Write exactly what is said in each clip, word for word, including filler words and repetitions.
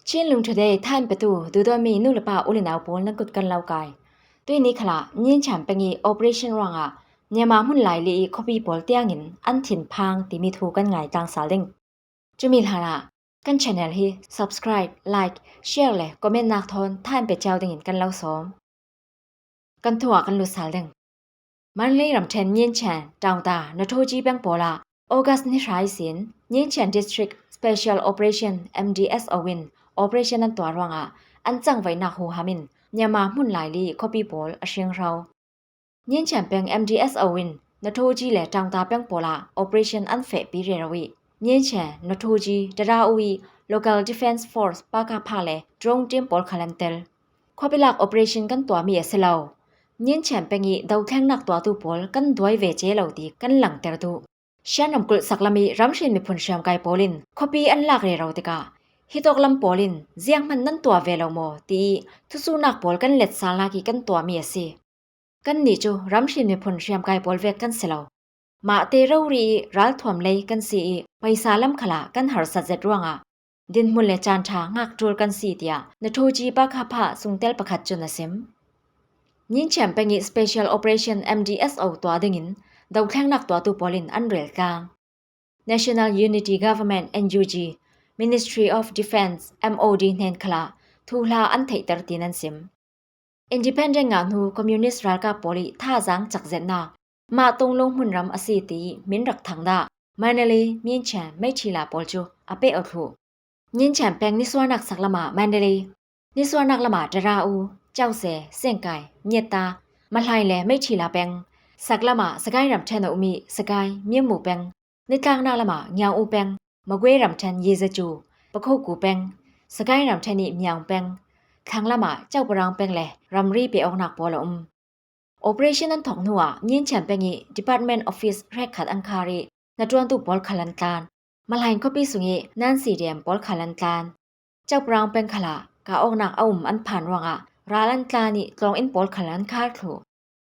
Chin Lung Today thain petu duhdawmi nu le pa u le nau pawl nan kut kan lo kai. Tuini khalah Nyinchan peng i operation ruangah Myanmar hmun laili i khuapi pawl tiangin an thinphang timi thu kan ngai tlang sal ding. Cumi hlanah kan channel hi subscribe, like, share le comment nak thawn thain pe ciau dingin kan lo sawm. Kan thu ah kan lut sal ding. Mandalay ramṭhen Nyinchan, Taungta, Nathoji peng pawlah August ni hra ihsin Nyinchan District Special Operation M D S O in operation an tuah ruangah an cangvaihnak huham in Myanmar hmun laili khuapi pawl a hringhro. Nyinchan peng M D S O in Nathoji le Taungta peng pawlah operation an fehpi rero i Nyinchan, Nathoji, Tara U i Local Defence Force P K F le drone team pawl khal an tel. Khuapi lak operation kan tuahmi a si lo. Nyinchan peng i dothlengnak tuahtu pawl kan duai ve ce lo ti kan langter duh. Shan ramkulh saklam i ramhrin miphun hriamkai pawl in khuapi an lak rero tikah hitawk lam pawl in zianghman nan tuah ve lo maw ti i thusuhnak pawl kan letsalnak i kan tuahmi a si. Kannih cu ramhrin miphun hriamkai pawl vek kan si lo. Mahte rori i ralthuam lei kan si i paisa lam khalah kan harsat zet ruangah dinhmun le caan ṭha ngakṭul kan si, tiah Nathoji P K F sungtel pakhat cun a sim. Nyinchan peng i Special Operation M D S O tuah dingin dothlengnak tuahtu pawl in an rel tlang. National Unity Government, N U G, Ministry of Defence, M O D, hnen khalah thuhla an theihter tiin an sim. Independent ngah hnu Communist ralkap pawl i thazaang cakzetnak mah tonglung hmunram a si ti min rak thangdah Mandalay, Nyinchan, Meithila pawl cu a peh aw thluh. Nyinchan peng nisuahnak saklamah Mandalay, nisuahnak lamah Tara U, Cause, Sengkai, Nyiata, Mahlai le Meithila peng, saklamah Sagai ramṭhen a um i Sagai, Myanmu peng, nitlaknak lamah Ngiau U peng, Magwe ramṭhen Yizacu, Pakhoku peng, Sagai ramṭhen i Myaung peng, thlanglamah Cauparang peng le ramri peh awknak pawl a um. Operation an thawk hnuah Nyinchan peng i Department Office hrekkhat an khar i hnaṭuantu pawl khal an tlan. Mahlai khuapi sung i Nancy Dam pawl khal an tlan. Cauparang peng khalah kah awknak a um an phan ruangah ral an tlan i tlawng inn pawl khal an khar thluh.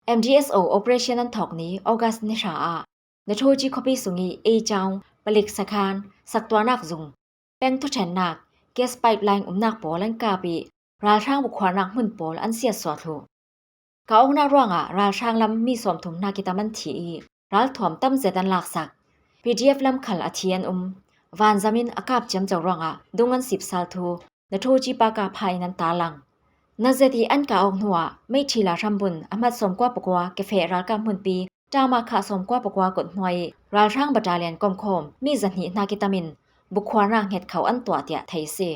M D S O operation an thawk ni August ni hra ah Nathoji khuapi sung i Eichaung, palik sakhan, saktuahnak zung, peng thuṭhennak, gas pipeline umnak pawl an kap i ralhrang bukhuarnak hmun pawl an siatsuah thluh. Kah awknak ruangah ralhrang lam mi sawmthum hna kitam an thi i ralthuam tam zet an laksak. P D F lam khal a thi an um. Vanzam in a kap ciamco ruangah dung an sipsal thu Nathoji P K F in an tarlang. Nazet i an kah awk hnuah Meithila hrambun a hmat sawmkua pakua kefeh ralkap hmunpi Tama kha sawmkua pakua kut hnuai i ralhrang battalion komkhawm mi zahnih hna kitam in bukhuarnak hnget kho an tuah tiah thei a si.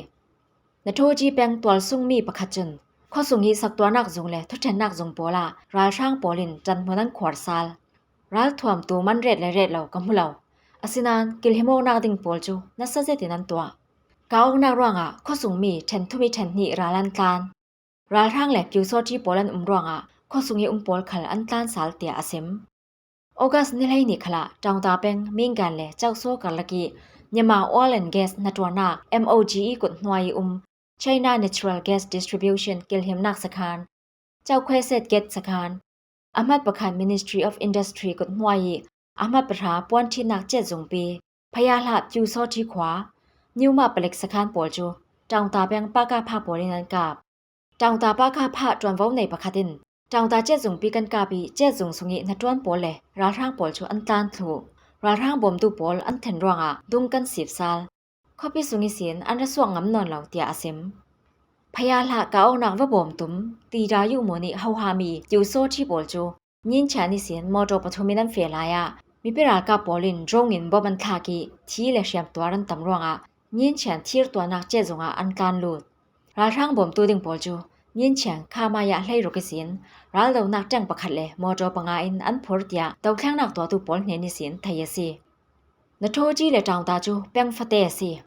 Nathoji peng tualsungmi pakhat cun khuasung i saktuahnak zung le thuṭhennak zung pawl ah ralhrang pawl in ṭanhmun an khuar sal. Ralthuamtu man ret le ret lo ka hmu lo. Asinain kilhim awknak ding pawl cu nasa zetin an tuah. Kah awknak ruangah khuasungmi ṭhen thum i ṭhen hnih ral an tlan. Ralhrang le pyusawṭhi pawl an um ruangah khuasung i um pawl khal an tlan sal tiah a sim. August ni hleihnih khalah Taungta peng Mingan le Causaw karlak i Myanmar Oil and Gas hnaṭuannak M O G E kut hnuai i um China Natural Gas Distribution kilhimnak sakhan, Chaukhweset Gate sakhan, a hmat pakhat Ministry of Industry kut hnuai i a hmat pahra puanṭhitnak cet zungpi, Phayahlah pyusawṭhi khua, Newmah palik sakhan pawl cu Taungta peng P K F pawl in an kap. Taungta P K F ṭuanvo nei pakhat in Taungta cet zungpi kan kap i cet zung sung i hnaṭuan pawl le ralhrang pawl cu an tlan thluh. Ralhrang bawmtu pawl an thlen ruangah dung kan sipsal. Khuapi sung ihsin an ra suak ngam nawn lo tiah a sim. Phayahlah kah awknak va bawm tum, Tida Yuhmun i hohami pyusawṭhi pawl cu Nyinchan ihsin mawṭaw pathum in an feh lai ah mipi ralkap pawl in drone in bawm an thlak i thi le hriamtuar an tam ruangah Nyinchan thirtuahnak cet zungah an tlan lut. Ralhrang bawmtu ding pawl cu Nyinchan khamai ah hleiruk ihsin raldonak ṭeng pakhat le mawṭaw panga in an phur tiah dothlengnak tuahtu pawl hnen ihsin thei a si. Nathoji le Taungta cu peng fate a si.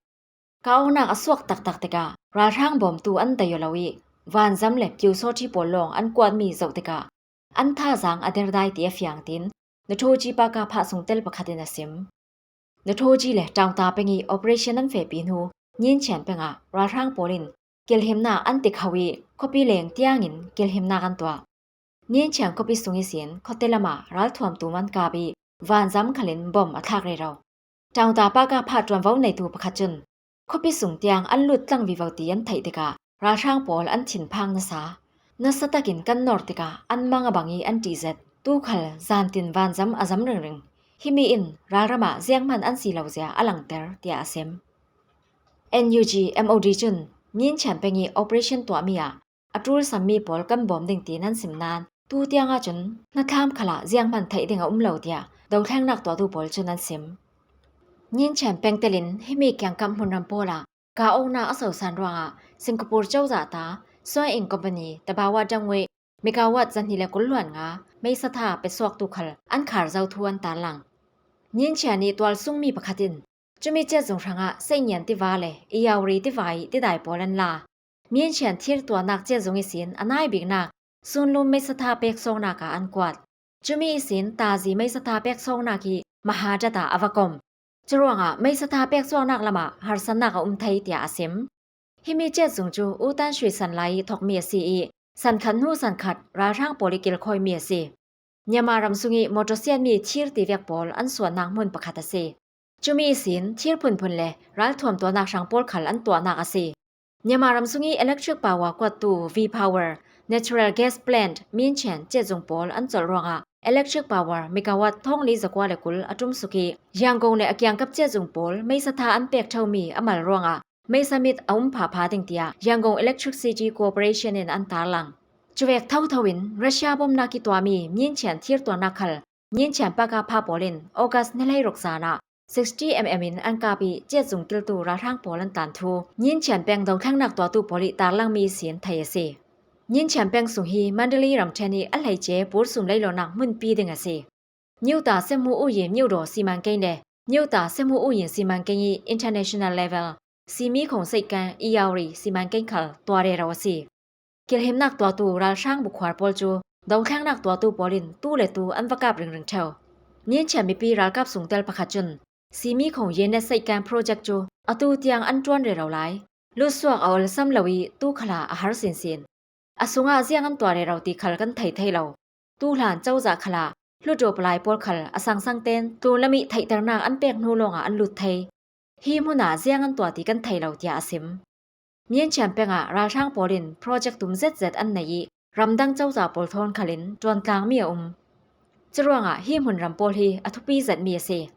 Kah awknak a suak taktak tikah ralhrang bawmtu an daih aw lo i vanzam le pyusawṭhi pawl lawng an kuatmi zoh tikah an thazaang a derdai ti a fiang tiin Nathoji P K F sungtel pakhat in a sim. Nathoji le Taungta peng i operation an fehpi hnu Nyinchan pengah ralhrang pawl in kilhimnak an ti kho i khuapi leng tiangin kilhimnak an tuah. Nyinchan khuapi sung ihsin khuate lamah ralthuamtu man kap i vanzam khalin bawm a thlak rero. Taungta P K F ṭuanvo neitu pakhat cun Khuapi sung tiang an lut tlang vivo ti an theih tikah ralhrang pawl an thinphang nasa. Nasa takin kan nawr tikah an mang a bang i an ṭih zet. Tu khal zantin vanzam a zam ringring. Himi in ralramah zianghman an si lo zia a langter, tiah a sim. N U G M O D cun Myinchan peng i operation tuahmi ah a ṭul sammi pawl kan bawm ding tiin an sim nain, tu tiang ahcun hnathlam khalah zianghman theih ding a um lo, tiah dothlengnak tuahtu pawl cun an sim. Myinchan peng telin himi kiangkap hmunram pawl ah kah awknak a sosan ruangah Singapore cozah ta Suan Ing company Tabawa Dangwei megawatt zahnih le kul luan nga meisatha pesuaktu khal an khar zo thu an tarlang. Myinchan i tualsungmi pakhat in cumi ciatzung hrangah Seingian tiva le Iyauri tiva i tidai pawl an la. Myinchan thir tuahnak ciatzung ihsin a nai biknak sunlum meisatha peksuaknak ah an kuat. Cumi ihsin tazi meisatha peksuaknak hi mahadat ah a va kom. Curuangah meisatha peksuaknak lamah harsatnak a um thei, tiah a sim. Himi ciatzung cu utan hruisan lai i thokmi a si i sankhat hnu sankhat ralhrang pawl i kilkhawimi a si. Myanmar ram sung i motor siatmi thir tivek pawl an suannak hmun pakhat a si. Cumi ihsin thir phunphun le ralthuam tuahnak hrang pawl khal an tuahnak a si. Myanmar ram sung i electric power kuattu V Power natural gas plant Myinchan ciatzung pawl an colh ruangah electric power megawatt thawng li zakua le kul a ṭumsuk i Yangon le a kiangkap ciatzung pawl meisatha an pek ṭheumi a mal ruangah meisa mit a um phapha ding, tiah Yangon Electricity Corporation in an tarlang. Cuvek thotho in Russia bomnak i tuahmi Myinchan thir tuahnak khal Myinchan paka pha pawl in August ni hleiruk zan ah sixty mm in an kap i ciatzung kiltu ralhrang pawl an tlan thu Myinchan peng dothlengnak tuahtu pawl i tarlangmi sin thei a si. Myinchan peng sung hi Mandalay ramṭhen i a hleice pur sum leilawhnak hmunpi ding a si. Nyuta Semu Uyin Nyudo siman keng le Nyuta Semu Uyin siman keng i international level Simi khong seikeng Iyauri siman keng khal tuah rero a si. Kilhimnak tuahtu ralhrang bukhuar pawl cu dothlengnak tuahtu pawl in tu le tu an va kap ringring ṭheu. Myinchan mipi ralkap sungtel pakhat cun Simi khong Yenet seikeng project cu atu tiang an ṭuan rero lai. Lutsuak a olsam lo i tu khalah a har sinsin. A sungah ziang an tuah rero ti khal kan thei thei lo. Tu hlan cozah khalah hluṭup lai pawl khal a sangsang ten tlunlam i theihternak an pek hnu lawngah an lut thei. Hi hmunah ziang an tuah ti kan thei lo, tiah a sim. Myinchan peng ah ralhrang pawl in project tum zetzet an nei i ramdang cozah pawl thawn khal in ṭuantlangmi a um. Curuangah hi hmunram pawl hi a thupi zetmi a si.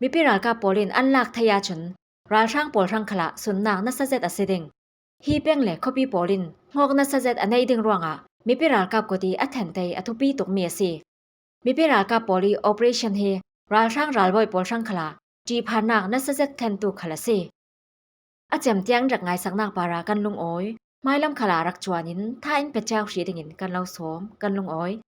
Mipi ralkap pawl in an lak thei ahcun ralhrang pawl hrang khalah sunnak nasa zet a si ding. Hi peng le khuapi pawl in hngawk nasa zet a neih ding ruangah mipi ralkap kut i a thlentei a thupi tukmi a si. Mipi ralkap pawl i operation hi ralhrang ralbawi pawl hrang khalah ṭihphannak nasa zet thlentu khal a si. A cem tiang rak ngaisaknak parah kan lungawi. Hmailam khalah rak cuan in tha in pecau hrih dingin kan lo sawm, kan lungawi.